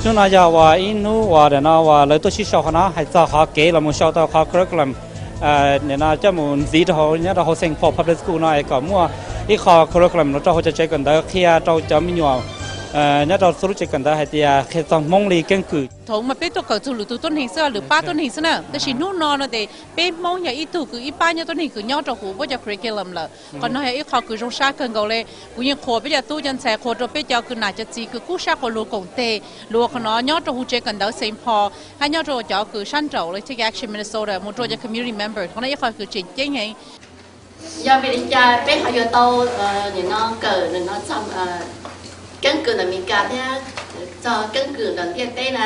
Hnub no yog uas ib hnub uas nim no uas lawv tuaj sib sau qhov no hais txog qhov kev los mus sau tau qhov curriculum nim no coj mus ntxiv rau hauv nyob rau hauv Saint Paul Public School no es kom muaj ib qho curriculum los rau hauv cov tsev kawm ntawv qhia rau cov me nyuam nyob rau txhua lub tsev kawm ntawv hais tias qhia txog Hmoob li keeb kwm. Thaum ub mas peb tuaj kawm txog lwm tus tuab neeg xwb, lwm pab tuab neeg xwb na, tab sis hnub no no ces peb Hmoob yog ib tug kws ib pab nyob tuab neeg kws nyob rau huv peb cov curriculum lawm. Qhov no yog ib qho kws zoo sab kawg nkaus le. Kuv yeej qhuas peb cov tub cov ntxhais, qhuas rau peb cov kws nam cov txiv kws kub sab qhuas luag koom tes, luag qhov no nyob rau huv tsev kawm ntawv Saint Paul, hab nyob rau cov kws sab nraum le Take Action Minnesota mus rau cov community members, qhov no ib qho kws tseem ceeb heev. Yog vim li cas peb ho yuav tau nim no kawm nim no txog keeb kwm ntawm Amelikas thiab txog keeb kwm ntawm ntiaj teb na,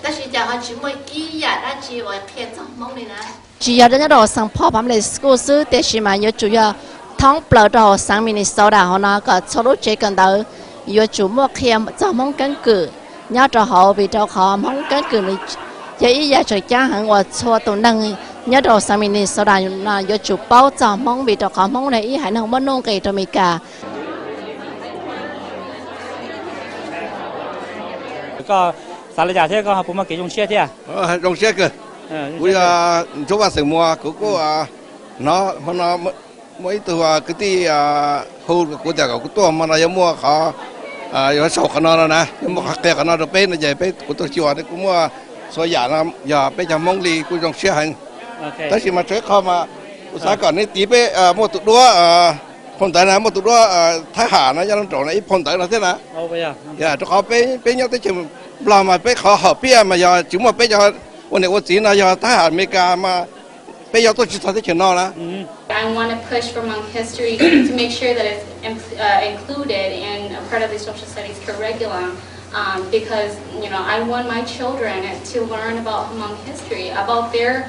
tab sis cas ho tsis muaj ib yam dab tsi uas qhia txog Hmoob li na? Tsis yog nyob rau Saint Paul Public School xwb, tiam sis mas yuav tsum yog thoob plaws rau hauv xeev Minnesota hauv no kom txhua lub tsev kawm ntawv yuav tsum muaj qhia txog Hmoob keeb kwm nyob rau hauv, vim rau qhov Hmoob keeb kwm nws yog ib yam tseem ceeb heev uas txhua tus neeg nyob rau xeev Minnesota no yuav tsum paub txog Hmoob, vim rau qhov Hmoob yog ib haiv neeg muaj nuj nqis rau Amelikas. Koj xav li cas thiab koj ho puas muaj kev zoo siab thiab? Zoo siab kawg. Kuv yog Ntsuab Vaj Xeem Muas, kuv kuj hnov hmo no muaj ib tug kwv tij hu kuv tias kom kuv tuaj hmo no yuav muaj qhov, yuav sau qhov no no na, yuav muaj qhov qhia qhov no rau peb no ces peb, kuv tuaj xyuas kuj muaj txhua yam no yog peb cov Hmoob li kuj zoo siab heev. Tab sis mas tshuav ib qho mas kuv xav kom nej tiv peb muaj tus duab phau ntawv na, muaj tus duab thab ham no nyob rau nraum no ib phau ntawv no thiab na. Rau qhov peb nyob teb chaws Nplog mas peb qhov hom phiaj mas yog tsis muaj peb cov ua niam ua txiv no yog thab ham Amelikas mas peb yuav tuaj tsis txog teb chaws no na. I want to push for Hmong history to make sure that it's im- uh, included in a part of the social studies curriculum, um, because you know I want my children to learn about Hmong history, about their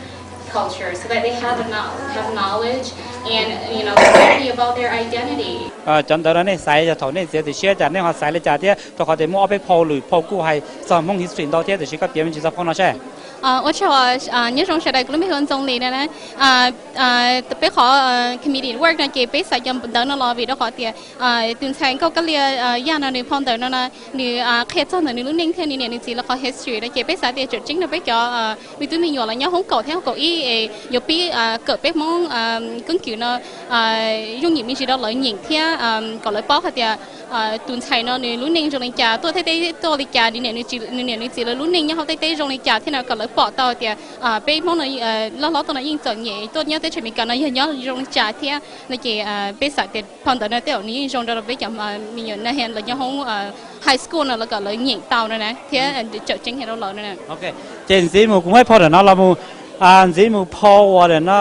culture, so that they have a, have knowledge and you know clarity about their identity. Cov ntawv no nej xaiv yog thaum nej txiav txim siab cas, nej ho xaiv li cas thiab? Rau qhov tias muaj ob peb phau lwm phau kuj hais txog Hmoob history ntau thiab, tiam sis koj piav me ntsis txog phau no saib. Ua tsaug, nyob zoo sawv daws, kuv lub npe hu Ntxoov Lis na. Peb qhov community work no ces peb xaiv cov ntawv no los vim rau qhov tias tus ntxhais Nkauj Kab Lia Yaj no nws phau ntawv no no nws qhia txog ntawm nws lub neej thiab nws niam nws txiv lawv qhov history no ces peb xav tias tseem ceeb rau peb cov me tub me nyuam los nyob hoob kaum thiab hoob kaum ib es yuav pib kawm peb Hmoob keeb kwm no yooj yim me ntsis rau lawv nyeem thiab kom lawv paub hais tias tus ntxhais no nws lub neej zoo li cas, tuaj Thaib teb tuaj li cas, nws niam nws txiv lawv lub neej nyob hauv Thaib teb zoo li cas thiab no kom lawv pom tau tias peb Hmoob no loj hlob tuaj no yeej txom nyem, tuaj nyob teb chaws Amelikas no yog nyob zoo li cas thiab no ces peb xav tias phau ntawv no tej zaum nws yeej zoo rau peb cov me nyuam na, lawv nyob hoob high school no lawv kom lawv nyeem tau no na thiab tseem ceeb heev rau lawv no na. Ces ntxiv mus kuv muab ib phau ntawm no los mus, ntxiv mus phau uas ntawm no,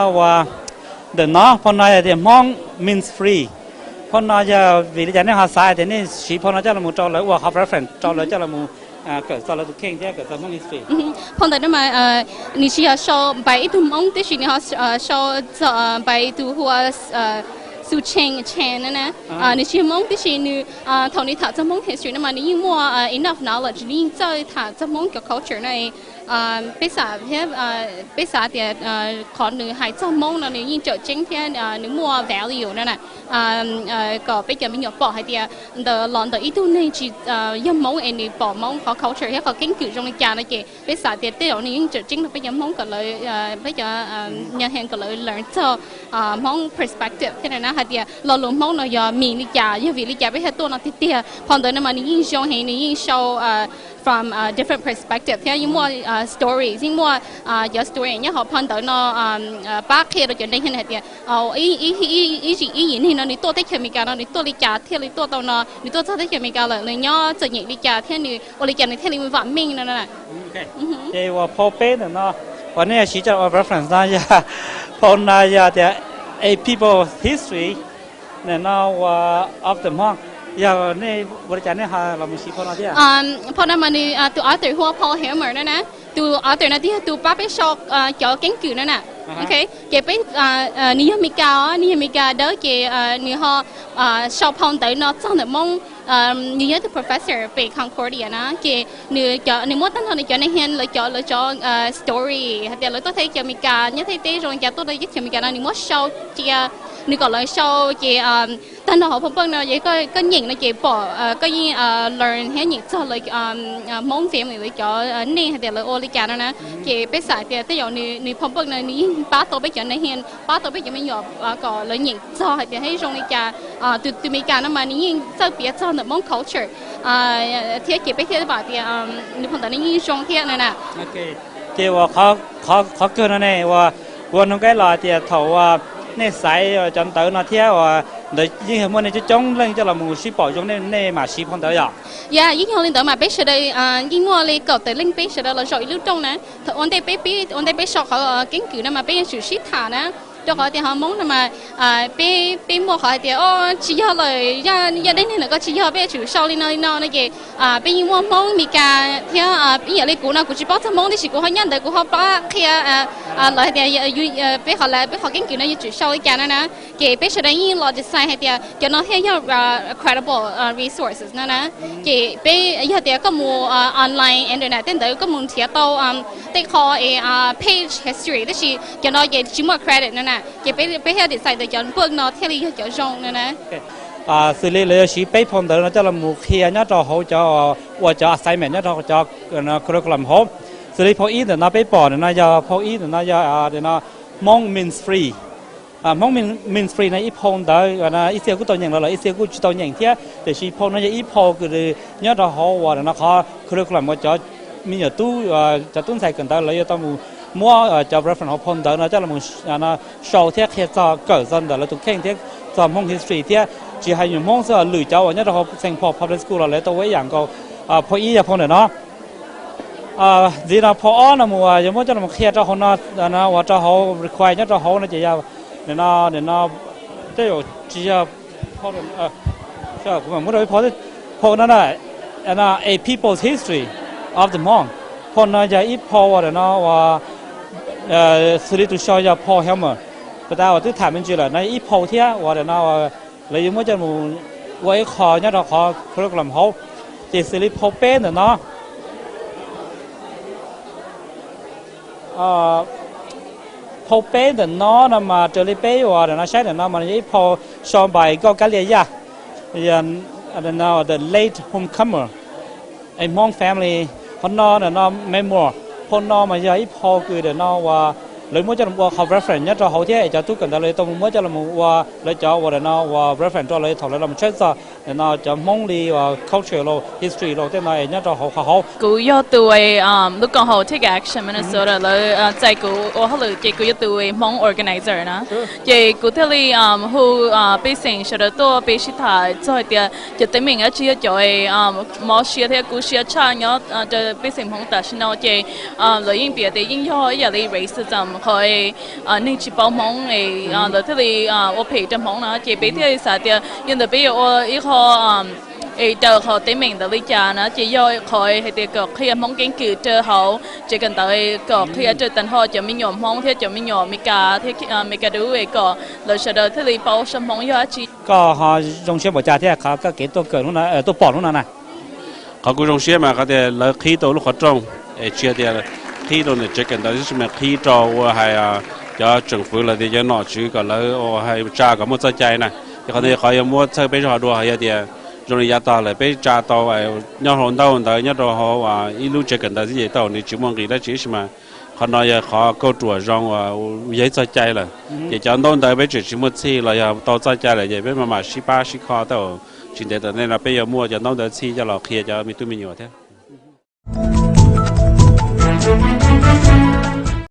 ntawm no phau no yog tias Hmoob means free. Phau no yog vim li cas nej ho xav tias nej siv phau no coj los mus rau lawv ua qhov reference rau lawv coj los mus kawm txog lawv tus kheej thiab kawm txog Hmoob history? Phau ntawv no mas nws tsis yog sau npaim ib tug Hmoob tib si, nws ho sau txog npaim tus hu ua Su Cheng Chan na na. Nws tsis yog Hmoob tib si, nws thaum nws tham txog Hmoob history no mas nws yeej muaj enough knowledge, nws yeej txawj tham txog Hmoob cov culture no. Peb xav thiab, peb xav tias qhov nws hais txog Hmoob no nws yeej tseem ceeb thiab nws muaj value no na, kom peb cov me nyuam pom hais tias ntawm los ntawm ib tug neeg tsis yog Hmoob es nws pom Hmoob qhov culture thiab qhov keeb kwm zoo li cas no ces peb xav tias tej zaum nws yeej tseem ceeb rau peb cov Hmoob kom lawv, peb cov nyab heev kom lawv learn txog Hmoob perspective thiab na hais tias lo lus Hmoob no yog mis li cas, yog vim li cas peb thiaj tuaj no tiag tiag. Phau ntawv no mas nws yeej zoo heev, nws yeej show from different perspective thiab yeej muaj story, yeej muaj cov story nyob hauv phau ntawv no pab qhia rau cov neeg hais tias ib yim neeg no nws tuaj teb chaws Amelikas no nws tuaj li cas thiaj li tuaj tau no, nws tuaj txog teb chaws Amelikas lawm nws nyob txom nyem li cas thiab nws ua li cas nws thiaj li vam meej no. Ces uas phau peb ntawm no uas nej siv coj ua reference no yog, phau no yog tias A People's History ntawm no uas of the Hmong, yog nej ua li cas nej ho los mus siv phau no thiab? Phau no mas nws tus author hu ua Paul Helmer no na, tus author no twb yog tus pab peb sau cov keeb kwm no na. Ces peb, nws yog Amelikas os, nws yog Amelikas dawb ces nws ho sau phau ntawv no txog ntawm Hmoob. Nws yog tus professor pem Concordia na ces nws muab tag nrho nws cov neeg hia lawv cov, lawv cov story hais tias lawv tuaj teb chaws Amelikas nyob Thaib teb zoo li cas, tuaj teb chaws Amelikas no nws muab sau cia, nws kom lawv sau ces Tag nrho hauv phau npawj no ces koj nyeem no ces pom koj yeej learn thiab nyeem txog lawv Hmoob family lawv cov neej hais tias lawv ua li cas no na. Ces peb xav tias tej zaum nws phau npawj no nws yeej pab tau peb cov neeg, pab tau peb cov me nyuam kom lawv nyeem txog hais tias ib zoo li cas. Tus Meskas no mas nws yeej txawj piav txog ntawm Hmoob culture thiab ces peb thiaj pom tias nws phau ntawv no yeej zoo thiab no na. Ces uas qhov kawg no ne uas kuv ua nug keb los hais tias thaum uas nej xaiv cov ntawv no thiab uas ntawd yeej muaj nej coob coob leej coj los mus sib pom zoo, nej mam siv phau ntawv yom? Yog, yeej yog li ntawd mas peb sawv daws yeej muaj li kaum tawm leej peb sawv daws los zaum ib lub rooj na. Thaum ua ntej peb pib, ua ntej peb sau qhov keeb kwm no mas peb yuav tsum sib tham na. Rau qhov tias hauv Hmoob no mas peb, peb muaj qhov hais tias o, tsis yog lawm, yog dej neeg ntawm koj tsis yog, peb yuav tsum sau li no li no no ces peb yeej muaj Hmoob Meskas thiab. Ib yam li kuv no kuv tsis paub txog Hmoob tiam sis kuv ho nyob ntawd kuv ho pab qhia lawv hais tias peb qhov, peb qhov keeb kwm no yuav tsum sau li cas no na. Ces peb sawv daws yeej los decide hais tias cov no thiaj yog credible resources no na. Ces peb yog tias koj mus online internet tej ntawd koj mus nrhiav tau tej qho page history tab sis cov no ces tsis muaj credit no na. Ces peb thiaj decide tias cov book no thiaj li yog cov zoo no na. Xws li lawv yuav siv peb phau ntawv no coj los mus qhia nyob rau hauv cov, uas cov assignment nyob rau cov curriculum hauv. Xws li phau ib ntawm no peb pom ntawm no yog phau ib ntawm no yog ntawm no Hmoob Means Free. Hmoob Means Free no ib phau ntawv ib txhia kuj tau nyeem los lawm, ib txhia kuj tsis tau nyeem thiab, tiam sis phau no yog ib phau kws nyob rau hauv uas ntawm no qhov curriculum uas cov me nyuam tub, cov tub ntxhais kawm ntawv lawv yuav tau mus muab cov reference hauv phau ntawv no coj los sau thiab qhia txog, kawm txog ntawm lawv tus kheej thiab txog Hmoob history thiab. Tsis hais nyuam Hmoob xwb, lwm cov uas nyob rau hauv Saint Paul Public School los lawv tau ua ib yam nkaus. Phau ib yog phau ntawm no. Ntxiv no phau ob no mus uas yuav muab coj los qhia rau hauv no, uas rau hauv require nyob rau hauv no ces yog ntawm no, ntawm no tej zaum tsis yog phau, kuv mam muab rau ib phau, phau no na, A People's History of the Hmong. Phau no yog ib phau uas ntawm no uas xws li tus sau yog Paul Helmer, puas tas uas twb tham me ntsis lawm no, ib phau thiab uas ntawm no lawv yuav muab coj mus ua ib qho nyob rau qhov curriculum hauv. Ces xws li phau peb ntawm no, phau peb ntawm no no mas raws li peb uas ntawm no saib ntawm no mas yog ib phau sau by Nkauj Kab Lia Yaj, the late homecomer, a Hmong family. Qhov no ntawm no memoir, phau no mas yog ib phau kws ntawm no uas lawv muab coj los ua qhov reference nyob rau hauv thiab es cov tub kawm ntawv lawv tau mus muab coj los ua lawv cov uas ntawm no uas reference rau lawv thaum lawv los tshawb txog ntawm no cov Hmoob li uas culture los history los tej no es nyob rau hauv qhov hauv. Kuv yog tus lub koom haum Take Action Minnesota lawv txais kuv ua hauj lwm ces kuv yog tus Hmoob organizer na. Ces kuv thiaj li hu pej xeem sawv daws tuaj peb sib tham txog hais tias cov teeb meem dab tsi yog cov mob siab thiab kub siab tshaj nyob rau pej xeem Hmoob tam sim no ces lawv yeej piav tias yeej yog ib yam li racism qhov neeg tsis paub Hmoob es lawv thiaj li ua phem rau Hmoob na. Ces peb thiaj li xav tias yog ntawd peb yuav ua ib qho es daws qhov teeb meem ntawd li cas na, ces yog qhov hais tias kom qhia Hmoob keeb kwm rau hauv tsev kawm ntawv, kom qhia rau tag nrho cov me nyuam Hmoob thiab cov me nyuam Meskas thiab Meskas dub es kom lawv sawv daws thiaj li paub sab Hmoob yog dab tsi. Koj ho zoo siab npaum cas thiab qhov koj kev tuaj kawm, tuaj pom hnub no na? Qhov kuv zoo siab mas qhov tias lawv qhib tau lub qhov rooj es tsis yog tias qhib rau ntawm tsev kawm ntawv xwb, tsis mas qhib rau ua hais cov tseem fwv los tias cov nom tswv kom lawv ua hais tsa kom muaj txoj cai na. Ces qhov ntawd qhov yuav muab txhawb peb zog dua, yog tias zoo li yav tag lawm peb tsa tau nyob hauv ntaub ntawv nyob rau hauv ib lub tsev kawm ntawv xwb ces tau nws tsis muaj nqis dab tsi, tab sis mas qhov no yog qhov kauj ruam zoo uas yog ib txoj cai lawm. Ces cov ntaub ntawv peb tseem tsis muaj txhij los yog tau txoj cai lawm ces peb mam mam sib pab sib kho tau, tsis ntev tom ntej no peb yuav muaj cov ntaub ntawv txhij coj los qhia cov me tub me nyuam thiab.